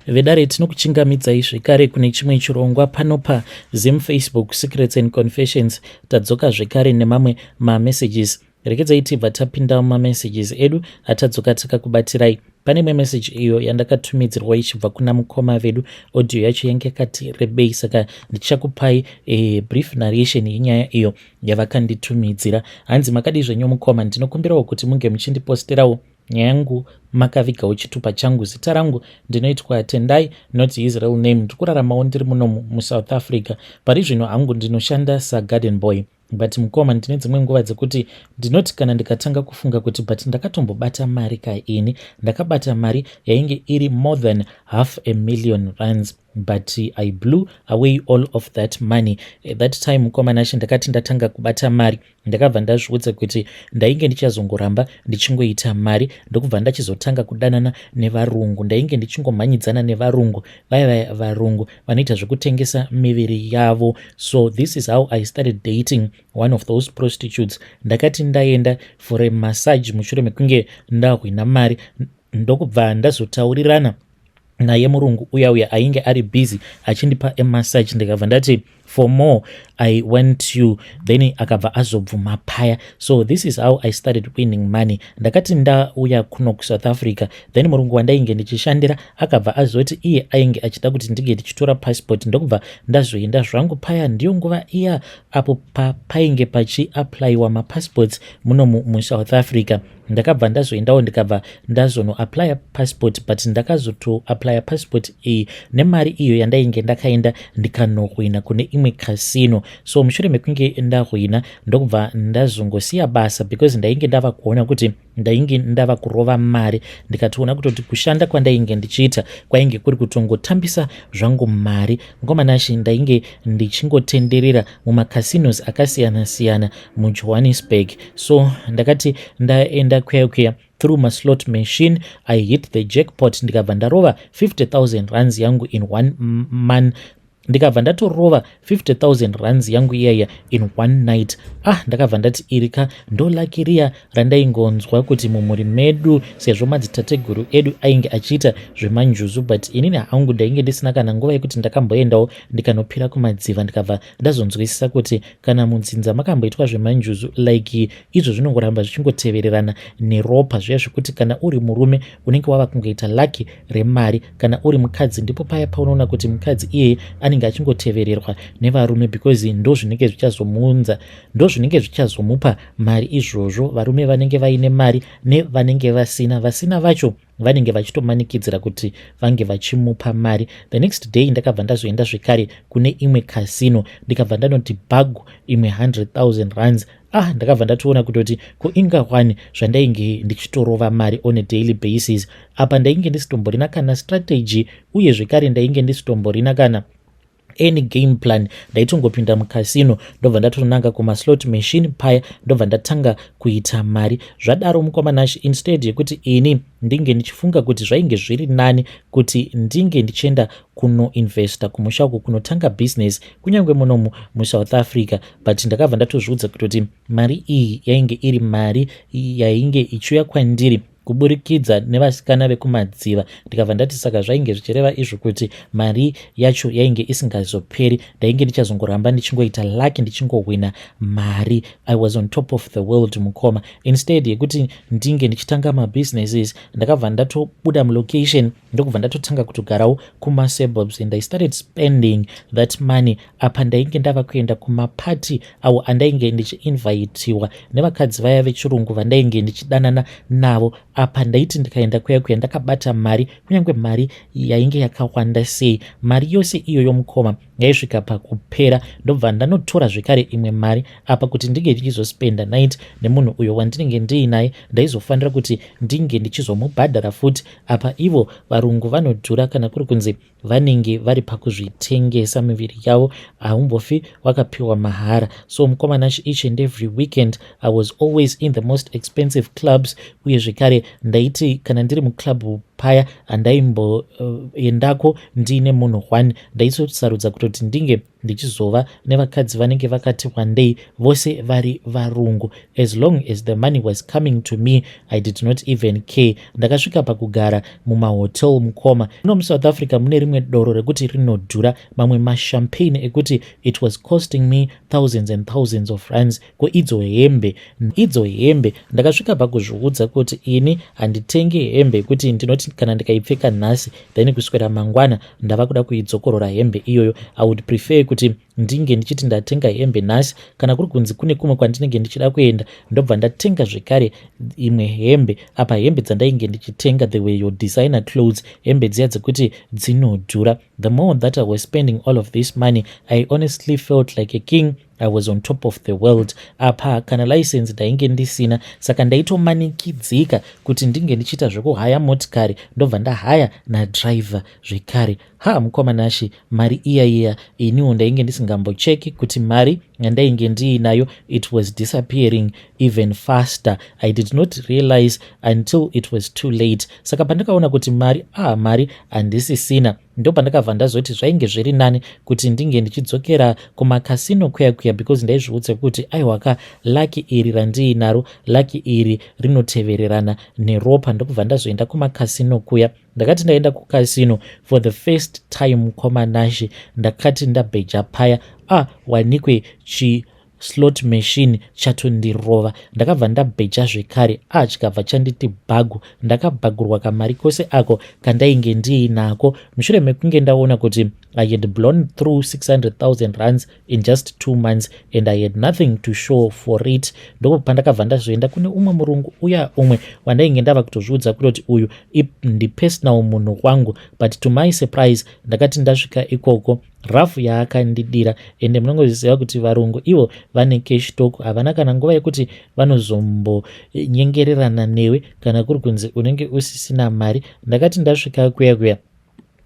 Vedare, tinokuchingamidzai zvekare kune chimwe chirongwa pano paZim Facebook Secrets and Confessions. Tadzoka zvekare nemamwe mamessages. Rekedzai tibva tapinda mumamessages edu atadzoka takakubatirai. Pane imwe message iyo yandakatumidzirwa ichibva kuna mukoma vedu. Audio yacho yange yakati rebei, saka ndichakupai a brief narration yenyaya iyo yavakanditumidzira. Hanzi, "Makadii zvenyu mukoma? Ndinokumbirawo kuti munge muchindiposterawo nyaya yangu makavigawo chitupa changu. Zita rangu ndinoitwa Tendai, not his real name. Ndiri kuraramawo ndiri munomu muSouth Africa. Pari zvino hangu ndinoshanda sagarden boy, but mukoma, ndine dzimwe nguva dzekuti ndinoti kana ndikatanga kufunga kuti, but ndakatombobata mari kaini, ndakabata mari yainge iri more than half a million rands, but I blew away all of that money. At that time, mukoma Nashe, ndakati ndatanga kubata mari, ndakabva ndazviudza kuti ndainge ndichazongoramba ndichingoita mari, ndokubva ndachizotanga kudanana nevarungu. Ndainge ndichingomhanyidzana nevarungu vaya vaya, varungu vanoita zvekutengesa miviri yavo. So this is how I started dating one of those prostitutes. Ndakati ndaenda for a massage mushure mekunge ndahwina mari, ndokubva ndazotaurirana naye murungu uya uya ainge ari busy achindipa emassage. Ndikabva ndati, 'For more I want you.' Then akabva azobvuma paya. So this is how I started winning money. Ndakati ndauya kuno kuSouth Africa, then murungu wandainge ndichishandira akabva azoti iye ainge achida kuti ndinge ndichitora passport, ndokubva ndazoenda zvangu paya. Ndiyo nguva iya apo painge pachiapplywa mapassports munomu muSouth Africa. Ndakabva ndazoendawo, ndikabva ndazonoapplya passport, but ndakazotoapplya passport iyi nemari iyo yandainge ndakaenda ndikanohwina kune imwe casino. So mushure mekunge ndahwina, ndokubva ndazongosiya basa because ndainge ndava kuona kuti ndainge ndava kurova mari. Ndikatoona kutoti kushanda kwandainge ndichiita kwainge kuri kutongotambisa zvangu mari. Mukoma Nashe, ndainge ndichingotenderera mumacasinos akasiyana-siyana muJohannesburg. So ndakati ndaenda kuya kuya through maslot machine, I hit the jackpot, ndikabva ndarova 50 000 rands yangu in one month. Ndikabva ndatorova 50 000 rands yangu iyaya in one night. Ah, ndakabva ndati irika ndo lucky riya randaingonzwa kuti mumhuri medu, sezvo madzitateguru edu ainge achiita zvemanjuzu, but inini hangu ndainge ndisina kana nguva yekuti ndakamboendawo ndikanopira kumadziva. Ndikabva ndazonzwisisa kuti kana mudzinza makamboitwa zvemanjuzu, like izvo zvinongoramba zvichingotevererana neropa zviya, zvekuti kana uri murume unenge wava kungoita lucky remari, kana uri mukadzi ndipo paya paunoona kuti mukadzi iyeye anenge achingotevererwa nevarume, because ndo zvinenge zvichazomuunza, ndo zvinenge zvichazomupa mari izvozvo. Varume vanenge vaine mari nevanenge vasina, vasina vacho vanenge vachitomanikidzira kuti vange vachimupa mari. The next day ndakabva ndazoenda zvekare kune imwe casino, ndikabva ndanoti bhagu imwe 100 000 rands. Ah, ndakabva ndatoona kutoti ko inga wani zvandainge ndichitorova mari on a daily basis. Apa ndainge ndisitomborina kana strategy, uye zvekare ndainge ndisitomborina kana any game plan. Ndaitongopinda mucasino, ndobva ndatonanga kumaslot machine paya, ndobva ndatanga kuita mari. Zvadaro, mukoma Nashe, instead yekuti ini ndinge ndichifunga kuti zvainge zviri nani kuti ndinge ndichienda kunoinvesta kumusha uko, kunotanga business kunyange munomu muSouth Africa, but ndakabva ndatozviudza kutoti mari iyi yainge iri mari yainge ichiuya kwandiri kuburikidza nevasikana vekumadziva. Ndikabva ndati saka zvainge zvichireva izvo kuti mari yacho yainge isingazoperi, ndainge ndichazongoramba ndichingoita lucky, ndichingohwina mari. I was on top of the world, mukoma. Instead yekuti ndinge ndichitanga mabusinesses, ndakabva ndatobuda mulocation, ndokubva ndatotanga kutogarawo kumasuburbs, and I started spending that money. Apa ndainge ndava kuenda kumapati awo andainge ndichiinvitiwa nevakadzi vaya vechirungu vandainge ndichidanana navo. Apa ndaiti ndikaenda kuya kuya ndakabata mari, kunyange mari yainge yakawanda sei, mari yose iyoyo, mukoma, yaisvika pakupera, ndobva ndanotora zvekare imwe mari. Apa kuti ndinge ndichizospenda night nemunhu uyo wandinenge ndiinaye, ndaizofanira kuti ndinge ndichizomubhadhara futi. Apa ivo varungu vanodhura, kana kuri kunzi vanenge vari pakuzvitengesa miviri yavo, haumbofi wakapiwa mahara. So mukoma Nashe, each and every weekend I was always in the most expensive clubs. Uye zvekare ndaiti kana ndiri muclub paya, handaimboendako ndiine munhu one. Ndaisosarudza kutoti ndinge Ndichizova nevakadzi vanenge vakati wandei, vose vari varungu. As long as the money was coming to me, I did not even care. Ndakasvika pakugara mumahotel, mukoma. Muno muSouth Africa mune rimwe doro rekuti rinodhura, mamwe mashampagne ekuti it was costing me thousands and thousands of rands. Ko idzo hembe, idzo hembe, ndakasvika pakuzviudza kuti ini handitengi hembe yekuti ndinoti kana ndikaipfeka nhasi, then kuswera mangwana ndava kuda kuidzokorora hembe iyoyo. I would prefer kuti ndinge ndichiti ndatenga hembe nhasi, kana kuri kunzi kune kumwe kwandinenge ndichida kuenda, ndobva ndatenga zvekare imwe hembe. Apa hembe dzandainge ndichitenga, they were your designer clothes, hembe dziya dzekuti dzinodhura. The more that I was spending all of this money, I honestly felt like a king. I was on top of the world. Apa kana license ndainge ndisina, saka ndaitomanikidzika kuti ndinge ndichiita zvekuhaya motikari, ndobva ndahaya nadriver zvekare. Ha, mukoma Nashi, mari iya iya, iniwo ndainge ndisingambocheki kuti mari yandainge ndiinayo, it was disappearing even faster. I did not realize until it was too late. Saka pandakaona kuti mari, ah, mari handisisina, ndo pandakabva ndazoti zvainge zviri nani kuti ndinge ndichidzokera kumakasino kuya kuya, because ndaizviudza kuti aiwaka, luck iri randiinaro, luck iri rinotevererana neropa. Ndokubva ndazoenda kumakasino kuya. Ndakati ndaenda kukasino for the first time, mukoma Nashi, ndakati ndabheja paya, ah, wanikwe chi slot machine chatondirova. Ndakabva ndabheja zvekare, a, chikabva chanditi bhagu. Ndakabhagurwa kamari kose ako kandainge ndiinako. Mushure mekunge ndaona kuti I had blown through 600 000 rands in just 2 months and I had nothing to show for it, ndo pandakabva ndazoenda kune umwe murungu uya, umwe wandainge ndava kutozviudza kutoti uyu ndipersonal munhu wangu. But to my surprise, ndakati ndasvika ikoko, rafu yaakandidira. Ende munongoziva kuti varungu ivo vane cash talk, havana kana nguva yekuti vanozombonyengererana newe kana kuri kunzi unenge usisina mari. Ndakati ndasvika kuya kuya,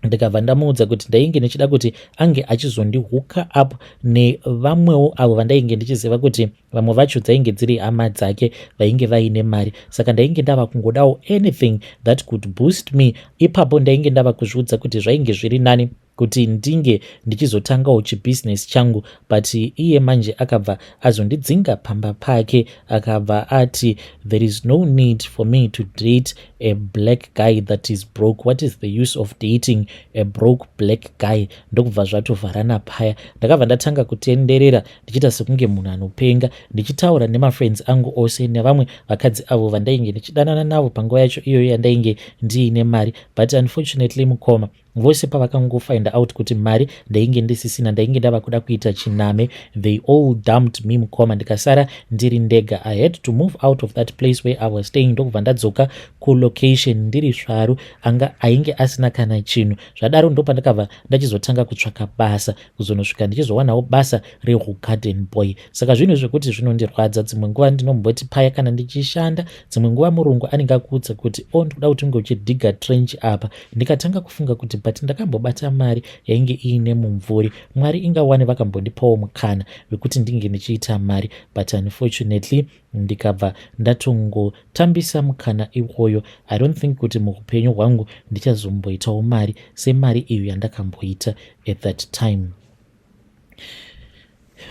ndikabva ndamuudza kuti ndainge ndichida kuti ange achizondihooka up nevamwewo avo vandainge ndichiziva kuti vamwe vacho dzainge dziri hama dzake vainge vaine mari. Saka ndainge ndava kungodawo anything that could boost me. Ipapo ndainge ndava kuzviudza kuti zvainge zviri nani kuti ndinge ndichizotangawo chibhizinesi changu. But iye manje akabva azondidzinga pamba pake. Akabva ati there is no need for me to date a black guy that is broke. What is the use of dating a broke black guy? Ndokubva zvatovharana paya. Ndakabva ndatanga kutenderera ndichiita sekunge munhu anopenga, ndichitaura nemafriends angu ose nevamwe vakadzi avo vandainge ndichidanana navo panguva yacho iyoyo yandainge ndiine mari. But unfortunately, mukoma, vose pavakangofind out kuti mari ndainge ndisisina, ndainge ndava kuda kuita chiname, they all dumped me, mukoma. Ndikasara ndiri ndega. I had to move out of that place where I was staying. Ndokubva ndadzoka kulocation ndiri svaru anga ainge asina kana chinhu. Zvadaro, ndopandakabva ndachizotanga kutsvaka basa, kuzonosvika ndichizowanawo basa rehugarden boy. Saka zvinhu zvekuti zvinondirwadza, dzimwe nguva ndinomboti paya kana ndichishanda, dzimwe nguva murungu anenge akuudza kuti o, oh, ndikuda kuti unge uchidhiga trench apa. Ndikatanga kufunga kuti but ndakambobata mari yainge iine mumvuri, Mwari ingawani vakambondipawo mukana wekuti ndinge ndichiita mari, but unfortunately ndikabva ndatongotambisa mukana iwoyo. I don't think kuti muupenyu hwangu ndichazomboitawo mari semari iyo yandakamboita at that time.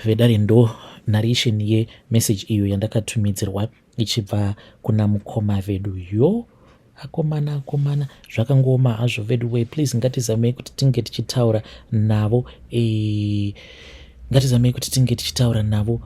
Vedare, ndo narration yemessage iyo yandakatumidzirwa ichibva kuna mukoma vedu. Yo, akomana, akomana, zvakangooma hazvo vedu way. Please, ngatizamei kuti tinge tichitaura navo, ngatizamei kuti tinge tichitaura navo,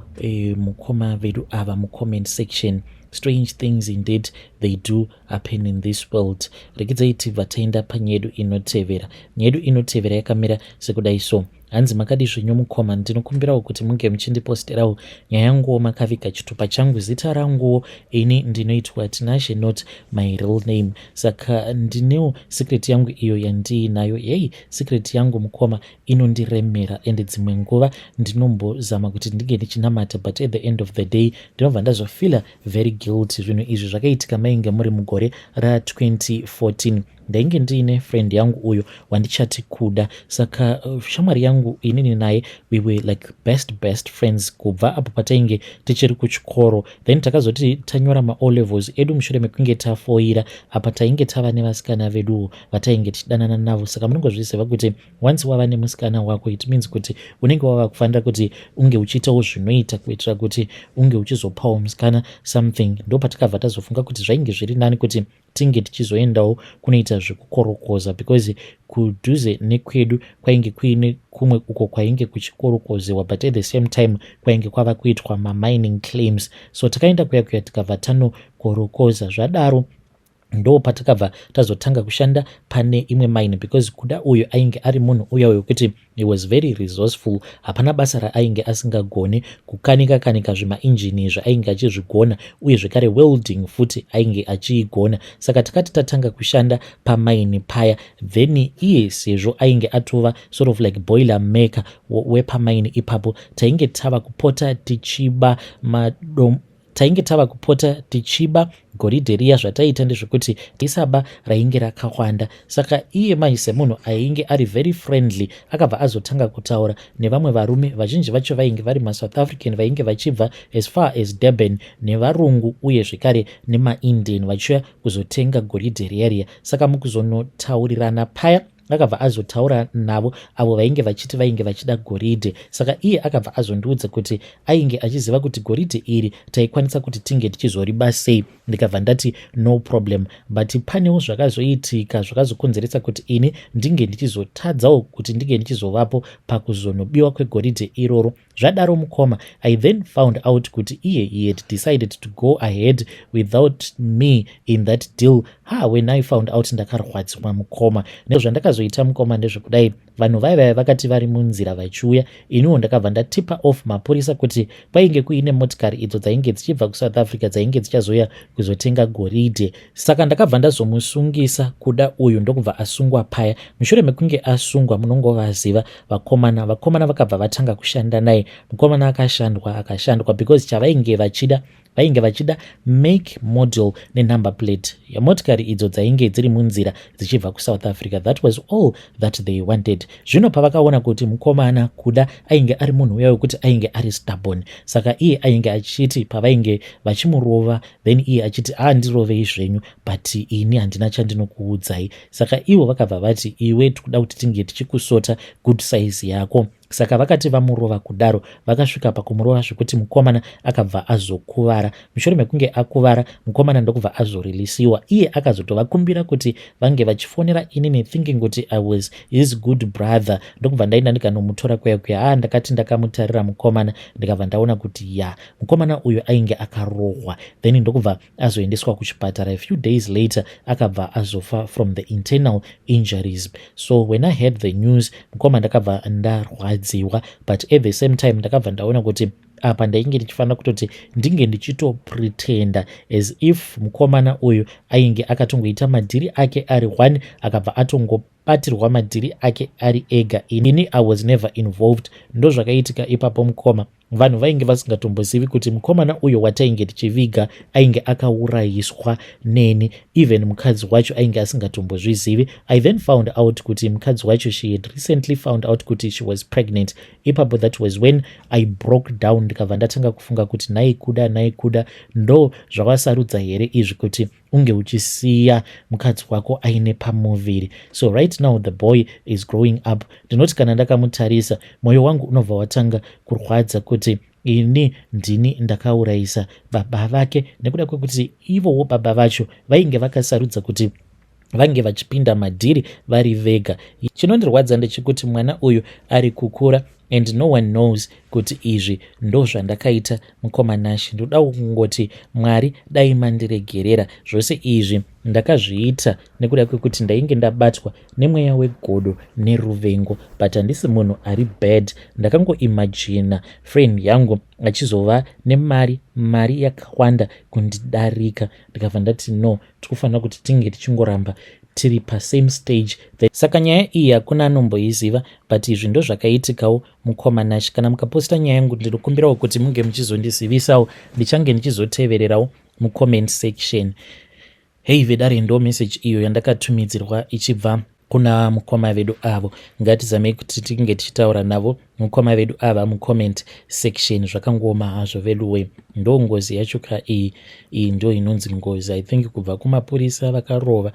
mukoma vedu ava mucomment section. Strange things indeed, they do happen in this world. Regedzai tibva taenda panyedu inotevera. Nyedu inotevera yakamira sekudai so. Hanzi, "Makadi zvenyu mukoma? Ndinokumbirawo kuti munge muchindiposterawo nyaya yanguwo makaviga chitupa changu, zita ranguwo. Ini ndinoitwa Tinashe, not my real name. Saka ndinewo secret yangu iyo yandiinayo. Hei, secret yangu, mukoma, inondiremera, ende dzimwe nguva ndinombozama kuti ndinge ndichinamata, but at the end of the day ndinobva ndazofeela very guilty. Zvinhu izvi zvakaitika mainge muri mugore ra2014. Ndainge ndiine friend yangu uyo wandichati Kuda. Saka shamwari yangu inini naye, we were like best best friends kubva apo patainge tichiri kuchikoro. Then takazoti tanyora maO levels edu mushure mekunge tafoira, apa tainge tava nevasikana veduwo vatainge tichidanana navo. Saka munongozviziva kuti once wava nemusikana wako, it means kuti unenge wava kufanira kuti unge uchiitawo zvinoita kuitira kuti unge uchizopawo musikana something. Ndo patakabva tazofunga kuti zvainge zviri nani kuti tinge tichizoendawo kunoita zvekukorokoza, because kudhuze nekwedu kwainge kuine kumwe uko kwainge kuchikorokozewa, but at the same time kwainge kwava kuitwa mamining claims. So takaenda kuya kuya, tikabva tanokorokoza. Zvadaro ndo patakabva tazotanga kushanda pane imwe mine, because Kuda uyu ainge ari munhu uya wekuti he was very resourceful. Hapana basa raainge asingagoni. Kukanika kanika zvimainjini zvaainge achizvigona, uye zvekare welding futi ainge achiigona. Saka takati tatanga kushanda pamaini paya, then iye sezvo ainge atova sort of like boiler maker wepamaini ipapo, tainge tava kupota tichiba goridhe riya. Zvataiita ndezvekuti tisaba rainge rakawanda. Saka iye mai, semunhu ainge ari very friendly, akabva azotanga kutaura nevamwe varume. Vazhinji vacho vainge vari maSouth African, vainge vachibva as far as Durban, nevarungu uye zvekare nemaIndian, vachiuya kuzotenga goridhe riya riya. Saka mukuzonotaurirana paya, akabva azotaura navo avo vainge vachiti vainge vachida goridhe. Saka iye akabva azondiudza kuti ainge achiziva kuti goridhe iri taikwanisa kuti tinge tichizoriba sei. Ndikabva ndati no problem, but panewo zvakazoitika zvakazokonzeresa kuti ini ndinge ndichizotadzawo kuti ndinge ndichizovapo pakuzonobiwa kwegoridhe iroro. Zvadaro mukoma, I then found out kuti iye he had decided to go ahead without me in that deal. Ha, when I found out, ndakarwadziwa mukoma. Nezvandakazoita mukoma ndezvekudai: vanhu vaivaya vakati vari munzira vachiuya, iniwo ndakabva ndatipa off mapurisa kuti kwainge kuine motikari idzo dzainge dzichibva kuSouth Africa, dzainge dzichazouya kuzotenga goridhe. Saka ndakabva ndazomusungisa Kuda uyu, ndokubva asungwa paya. Mushure mekunge asungwa, munongovaziva vakomana, vakomana vakabva vatanga kushanda naye. Mukomana akashandwa, akashandwa, because chavainge vachida, vainge vachida make, model nenumber plate yemotikari idzo dzainge dziri munzira dzichibva kuSouth Africa. That was all that they wanted. Zvino pavakaona kuti mukomana Kuda ainge ari munhu uya wekuti ainge ari stubborn, saka iye ainge achiti pavainge vachimurova, then iye achiti, "A, ndirovei zvenyu, but ini handina chandinokuudzai." Saka ivo vakabva vati, "Iwe, tikuda kuti tinge tichikusota good size yako." Saka vakati vamurova kudaro, vakasvika pakumurova zvekuti mukomana akabva azokuvara. Mushure mekunge akuvara, mukomana ndokubva azorilisiwa. Iye akazotovakumbira kuti vange vachifonera inini, thinking kuti I was his good brother. Ndokubva ndaenda ndikanomutora kuya kuya. A, ndakati ndakamutarira mukomana, ndikabva ndaona kuti ya, mukomana uyu ainge akarohwa. Then ndokubva azoendeswa kuchipatara. A few days later akabva azofa from the internal injuries. So when I heard the news mukoma, ndakabva ndarwadziwa, but at the same time ndakabva ndaona kuti apa ndainge ndichifanira kutoti ndinge ndichitopretenda as if mukomana uyu ainge akatongoita madhiri ake ari one, akabva atongobatirwa madhiri ake ari ega. Inini I was never involved. Ndo zvakaitika ipapo mukoma. Vanhu vainge vasingatombozivi kuti mukomana uyo watainge tichiviga ainge akaurayiswa neni. Even mukadzi wacho ainge asingatombozvizivi. I then found out kuti mukadzi wacho, she had recently found out kuti she was pregnant. Ipapo that was when I broke down. Ndikabva ndatanga kufunga kuti, "Nhai Kuda, nhai Kuda, ndo zvawasarudza here izvi, kuti unge uchisiya mukadzi wako aine pamuviri?" So right now the boy is growing up. Ndinoti kana ndakamutarisa, mwoyo wangu unobva watanga kurwadza kuti ini ndini ndakaurayisa baba vake, nekuda kwekuti ivowo baba vacho vainge vakasarudza kuti vange vachipinda madhiri vari vega. Chinondirwadza ndechekuti mwana uyu ari kukura and no one knows kuti izvi ndo zvandakaita. Mukoma Nashi, ndoda kungoti Mwari dai mandiregerera. Zvose izvi ndakazviita nekuda kwekuti ndainge ndabatwa nemweya wegodo neruvengo, but handisi munhu ari bad. Ndakangoimajina friend yangu achizova nemari, mari yakawanda kundidarika. Ndikabva ndati no, tikufanira kuti tinge tichingoramba tiri pasame stage. Saka nyaya iyi hakuna anomboiziva, but izvi ndo zvakaitikawo mukoma Nashi. Kana mukaposta nyaya yangu, ndinokumbirawo kuti munge muchizondizivisawo. Ndichange ndichizotevererawo mucomment section. Hei vedare, ndo message iyo yandakatumidzirwa ichibva kuna mukoma vedu avo. Ngatizamei kuti tinge tichitaura navo mukoma vedu ava mucomment section. Zvakangooma hazvo veduwe, ndo ngozi yacho ka iyi. Iyi ndo inonzi ngozi, I think, kubva kumapurisa vakarova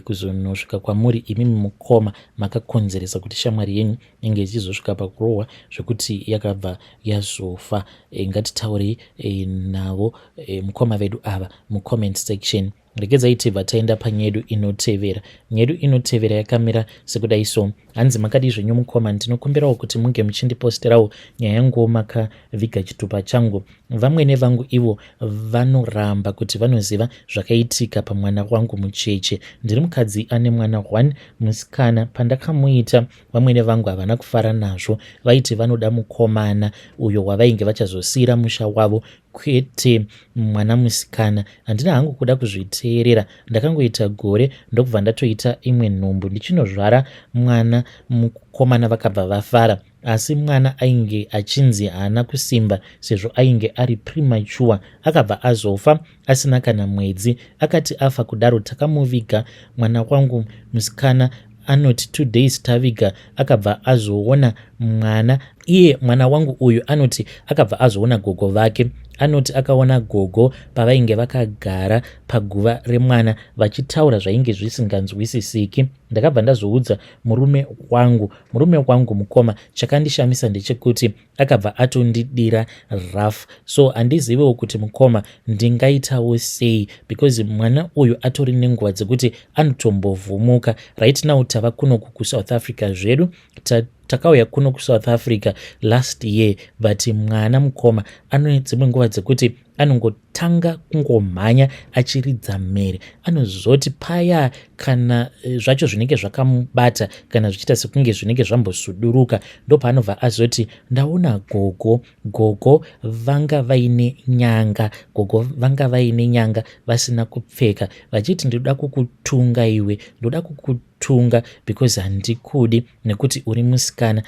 kuzonosvika kwamuri imimi mukoma makakonzeresa kuti shamwari yenyu inge ichizosvika pakurohwa zvekuti yakabva yazofa. Ngatitaurei navo mukoma vedu ava mucomment section. Regedzai tibva taenda panyedu inotevera. Nyedu inotevera yakamira sekudai so. Hanzi, "Makadii zvenyu mukoma? Ndinokumbirawo kuti munge muchindiposterawo nyaya yanguwo makaviga chitupa changu. Vamwene vangu ivo vanoramba kuti vanoziva zvakaitika pamwana wangu mucheche. Ndiri mukadzi ane mwana 1 musikana. Pandakamuita, vamwene vangu havana kufara nazvo. Vaiti vanoda mukomana uyo wavainge vachazosiyira musha wavo, kwete mwana musikana. Handina hangu kuda kuzviteerera. Ndakangoita gore ndokubva ndatoita imwe nhumbu. Ndichinozvara mwana mukomana, vakabva vafara, asi mwana ainge achinzi haana kusimba sezvo ainge ari premature. Akabva azofa asina kana mwedzi. Akati afa kudaro, takamuviga. Mwana wangu musikana anoti 2 days taviga, akabva azoona mwana iye. Mwana wangu uyu anoti akabva azoona gogo vake. Anoti akaona gogo pavainge vakagara paguva remwana vachitaura zvainge zvisinganzwisisiki. Ndakabva ndazoudza murume wangu. Murume wangu mukoma, chakandishamisa ndechekuti akabva atondidira rough. So handiziviwo kuti mukoma ndingaitawo sei, because mwana uyu atori nenguva dzekuti anotombovhumuka. Right now tava kunoku kuSouth Africa zvedu. Takauya kuno kuSouth Africa last year, but mwana mukoma ane dzimwe nguva dzekuti anongotanga kungomhanya achiridza mhere. Anozoti paya kana zvacho zvinenge zvakamubata, kana zvichiita sekunge zvinenge zvambosuduruka, ndopaanobva azoti ndaona gogo. Gogo vanga vaine nyanga, gogo vanga vaine nyanga vasina kupfeka, vachiti ndoda kukutunga iwe, ndoda kukutunga because handikudi nekuti uri musikana.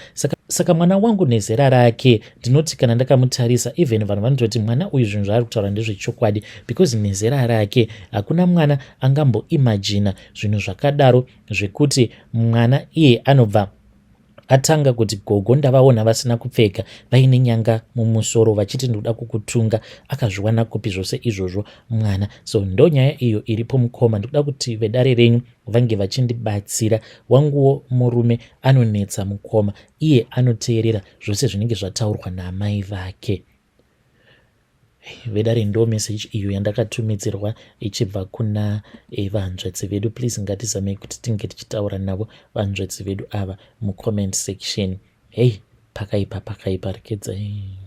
Saka mwana wangu nezera rake, ndinoti kana ndakamutarisa, even vanhu vanototi mwana uyu zvinhu zvaari kutaura ndezvechokwadi, because nezera rake hakuna mwana angamboimajina zvinhu zvakadaro, zvekuti mwana iye anobva atanga kuti gogo ndavaona vasina kupfeka, vaine nyanga mumusoro, vachiti ndoda kukutunga. Akazviwana kupi zvose izvozvo mwana? So ndo nyaya iyo iripo mukoma. Ndikuda kuti vedare renyu vange vachindibatsira. Wanguwo murume anonetsa mukoma, iye anoteerera zvose zvinenge zvataurwa naamai vake." Vedare, ndo message iyo yandakatumidzirwa ichibva kuna vanzvadzi vedu. Please, ngatizamei kuti tinge tichitaura navo vanzvadzi vedu ava mucomment section. Hei, pakaipa, pakaipa. Rekedzai.